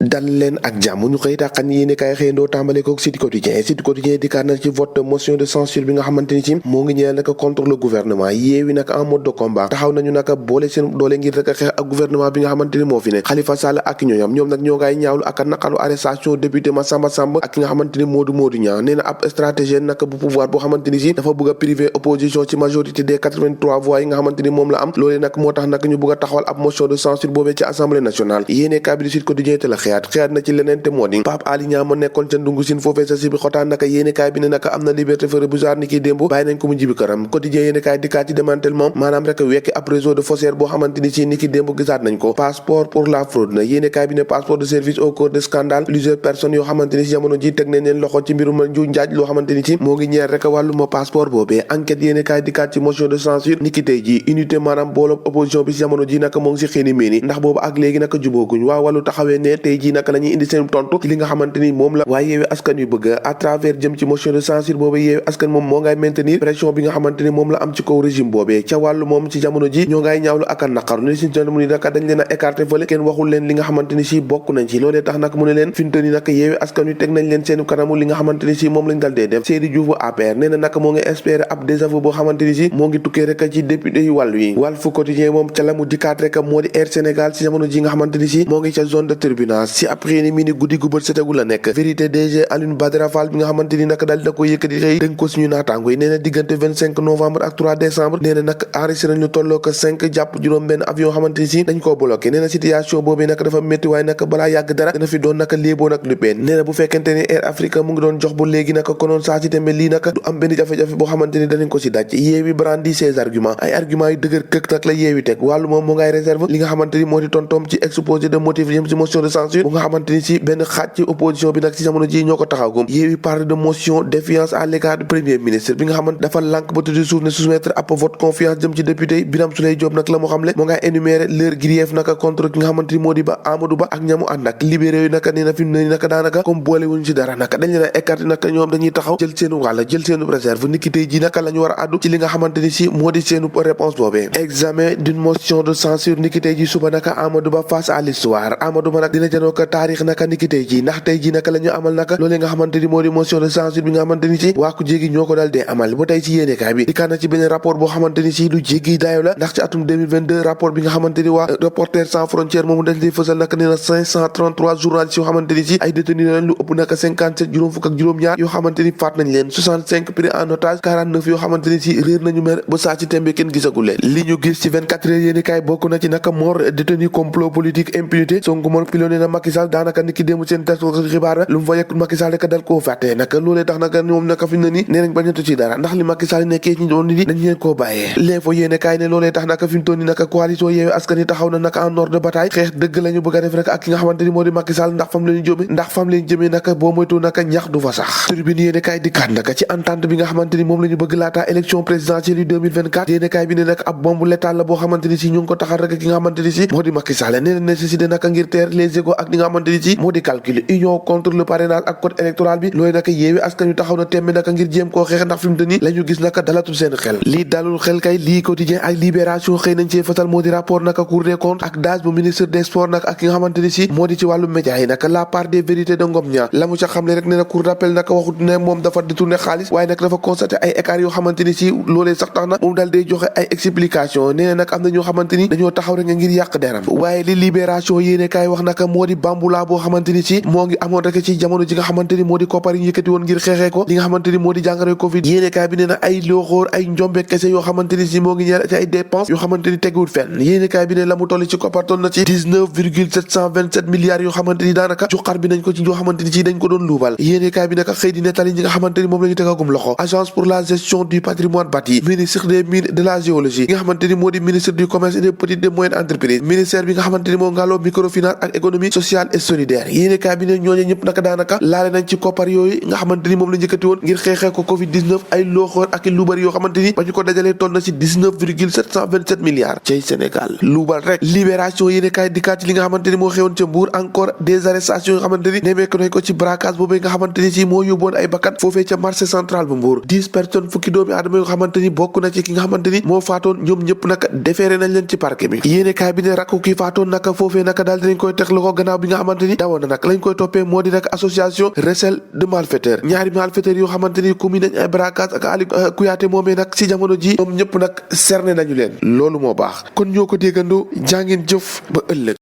dal leen ak jàmm ñu xëy tàqan yéene kaay xëyandoo tàmbale ko Sud Quotidien dikkaat na ci vote motion de censure bi nga xamante ni ci moo ngi ñeel naka contre le gouvernement Yewwi naka en mode de combat taxaw nañu naka boole seen doole ngir rek xeex ak gouvernement bi nga xamante ni moo fi ne Khalifa Sall ak ñooñam ñoom nag ñoo ngay ñaawlu ak naqaru arrestation député Massamba Samb ak ki nga xamante ni Modou Niang nee na ab stratégie naka bu pouvoir boo xamante ni ci dafa bëgg a priver opposition ci majorité des 83 voix yi nga xamante ni moom la am loolee nag moo tax nag ñu bëgg a taxawal ab motion de censure boobee ci assemblée nationale yéene kaay bi di Sud Quotidien te la xeyaat na ci leneen te moo di Pape Alé Niang ma nekkoon ca ndungu sin foofee sa sibi xotaan naka yéene kaay bi ne naka am na liberté provisoire ni ki démb bàyyi nañ ko mu jibi këram quotidien yéene kaay dikkaat ci démantèlement maanaam rek wekki ab réseau de faussaires boo xamante ni ci ni ki démb gisaat nañ ko passeport pour la fraude na yéene kaay bi ne passeport de service au cours de scandale plusieurs personnes yoo xamante ni ci jamono ji teg nañ leen loxo ci mbirum njuuj njaaj loo xamante ni ci moo ngi ñeer rek wàlluma passeport boobee enquête yéene kaay dikkaat ci motion de censure ni ki tey ji unité maanaam booloo opposition bi ci jamono ji naka moo ngi si xéeni méeni ndax boobu ak léegi naka jubooguñ waa wàllu taxawee ne tey ji naka la ñuy indi seen tontu ci li nga xamante ni moom la waaye Yewwi Askan Wi bëgg à travers jëm ci motion de censure boobu Yewwi Askan moom moo ngay maintenir pression bi nga xamante ni moom la am ci kaw régime boobee ca wàllu moom ci jamono ji ñoo ngay ñaawlu ak a naqaru ni si mu ni naka dañ leen a écarté fële kenn waxul leen li nga xamante ni si bokk nañ ci loolee tax nag mu ne leen finta ni naka Yewwi Askan Wi teg nañ leen seen kanamu li nga xamante ni si moom lañ dal dee def Seydou Diouf bu APR nee na naka moo ngi espérer ab désaveu boo xamante ni si moo ngi tukkee rek ci député yu wàllu yi Walf Quotidien moom ca la mu dikkaat rek moo di Air Sénégal si jamono ji nga xamante ni si moo ngi ca zone de turbulence si après ni mini guddi gu bët setagul la nekk vérité DG Alioune Badara Fall bi nga xamante ni nag daal dina ko yëkkati xëy dénk ko suñu naataango yi nee na diggante 25 novembre ak 3 décembre nee na nag enregistré nañu tolloo ko 5 jàpp juróom benn avion xamante ni si dañ koo bloqué nee na situation boobu nag dafa métti waaye nag balaa yàgg dara dina fi doon nag léeboo nag lu benn nee na bu fekkente ni Air Africa mu ngi doon jox bu léegi nag konoon saa si tamit lii nag du am benn jafe-jafe boo xamante ni danañ ko si daj Yewwi brandi ses arguments ay arguments yu dëgër këk nag la Yewwi teg wàllu moom moo ngay réserve li nga xamante ni moo di tontoom ci exposé de motifs jëm ci motion de censure bu nga xamante ni si benn xaaj ci opposition bi nag ci jamono ji ñoo ko taxawgum Yewwi parle de motion défiance à l'égard du premier ministre bi nga xamante dafa lànk ba tuddi suuf ne soumettre ab vote confiance jëm ci député yi Birame Souleye Diop nag la mu xamle moo ngay énumérer leur grief naka contre ki nga xamante ni moo di ba Amadou Ba ak ñamu ànd ak libéré yu naka nee na fi mu ne naka daanaka comme boole wuñ ci dara naka dañ leen a écarté naka ñoom dañuy taxaw jël seenu wàll jël seenu réserve niki tey ji naka la ñu war a àddu ci li nga xamante ni si moo di seenu réponse boobee examen d'une motion de censure niki tey ji suba naka Amadou Ba face à l'histoire Amadou Ba nag dina janoo ko taarix naka niki tey ji ndax tey ji naka la ñu amal naka loolee nga xamante ni moo di motion de censure bi nga xamante ni si waa ku jéegi ñoo ko daal dee amal ba tey ci yéenekaay bi dikkaat na ci beneen rapport boo xamante ni si lu jéggi daayo la ndax ci atum 2022 rapport bi nga xamante ni waa Reporters sans frontières moomu dañ di fësal naka nee na 533 journalistes yoo xamante ni si ay détenus lañ lu ëpp naka 57 juróom fukk ak juróom-ñaar yoo xamante ni faat nañ leen 65 pris en otage 49 yoo xamante ni si réer nañu mer ba saa ci tembe kenn gisagul leen li ñu gis ci 24 heures yéenekaay bokk na ci naka mort détenu complot politique impunité Sonko moom pilonné na Macky Sall daanaka ni ki démb seen tas xibaar lu mu fa yekk Macky Sall rek dal koo fàtte naka loolee tax naka ñoom naka fi mu ne nii nee nañ bañatu ci dara ndax li Macky Sall nekkee ci doon ni dañ leen koo bàyyee l'info yéene kaay ne loolee tax naka fi mu toll nii naka coalition Yewwi Askan Wi taxaw na naka en ordre de bataille xeex dëgg la ñu bëgg a def rek ak ki nga xamante ni moo di Macky Sall ndax fam leen jëmee naka boo moytu naka ñax du fa sax tribune yéene kaay dikkaat naka ci entente bi nga xamante ni moom la ñu bëgg laataa élection présidentielle yu 2024 yéene kaay bi ne nag ab bombe létale la boo xamante ni si ñu ngi ko taxal rek ki nga xamante ni si moo di Macky Sall nee na nécessité naka ngir teer les égos ak li nga xamante ni si moo di calcul union contre le parrainage ak code électoral bi loolu naka Yewwi Askan Wi taxaw na tembe naka ngir jéem koo xeex ndax fi mu te ni la ñu gis naka dalatul seen xel lii dalul xel kay lii quotidien ak libération xëy nañ cee fasal moo di rapport naka cour des comptes ak DAGE bu ministre des sports nag ak ki nga xamante ni si moo di ci wàllu média yi naka la part des vérités de Ngom Niang la mu ca xamle rek ne na cour d'appel naka waxut ne moom dafa détourné xaalis waaye nag dafa constaté ay écarts yoo xamante ni si loolee sax tax na moom daal day joxe ay explication nee na nag am na ñoo xamante ni dañoo taxaw rek ngir yàq deram waaye li libération yéene kaay wax naka moo di bambula boo xamante ni si moo ngi amoon rek ci jamono ji nga xamante ni moo di koppar yi yëkkati woon ngir xeexee ko li nga xamante ni moo di jàngare Covid yéene kaay bi nee na ay looxóor ay njombe kese yoo xamante ni si moo ngi ñeel ci ay dépenses yoo xamante ni teguwul fenn yéene kaay bi ne la mu toll ci koppar toll na ci 19,727 milliards yoo xamante ni daanaka juqar bi nañ ko ci yoo xamante ni si dañ ko doon luubal yéene kaay bi naka xëy di nettali ñi nga xamante ni moom la ñu tegagum loxo agence pour la gestion du patrimoine bâti ministre des mines de la géologie nga xamante ni moo di ministre du commerce et des petites et moyennes entreprises ministère bi nga xamante ni moo ngàlloo microfinance ak économie sociale et solidaire yéene kaay bi ne ñooñu ñëpp naka daanaka laale nañ ci koppar yooyu nga xamante ni moom la njëkkati woon ngir xeexee ko Covid 19 ay looxoor ak i luubal yoo xamante ni ba ñu ko dajalee toll na ci 19,727 milliards cay Sénégal luubal rek libération yéene kaay dikkaat ci li nga xamante ni moo xewoon ca Mbour encore des arrestations yoo xamante ni nemmeeku nañ ko ci braquage boobu nga xamante ni si moo yóbboon ay bakkan foofee ca marché central bu Mbour 10 personnes fukki doomi aadama yoo xamante ni bokk na ci ki nga xamante ni moo faatoon ñoom ñëpp naka déféré nañ leen ci parquet bi yéene kaay bi ne rakku ki faatoon naka foofee naka daal dinañ koy teg loxo gannaaw gannaaw bi nga xamante ni dawoon na nag lañ koy toppee moo di nag association recel de malfaiteurs ñaari malfaiteurs yoo xamante ni commis nañ ay braquage ak Ali Kouyaté moomee nag si jamono ji ñoom ñëpp nag cerné nañu leen loolu moo baax kon ñoo ko déggandoo jàngeen jëf ba ëllëg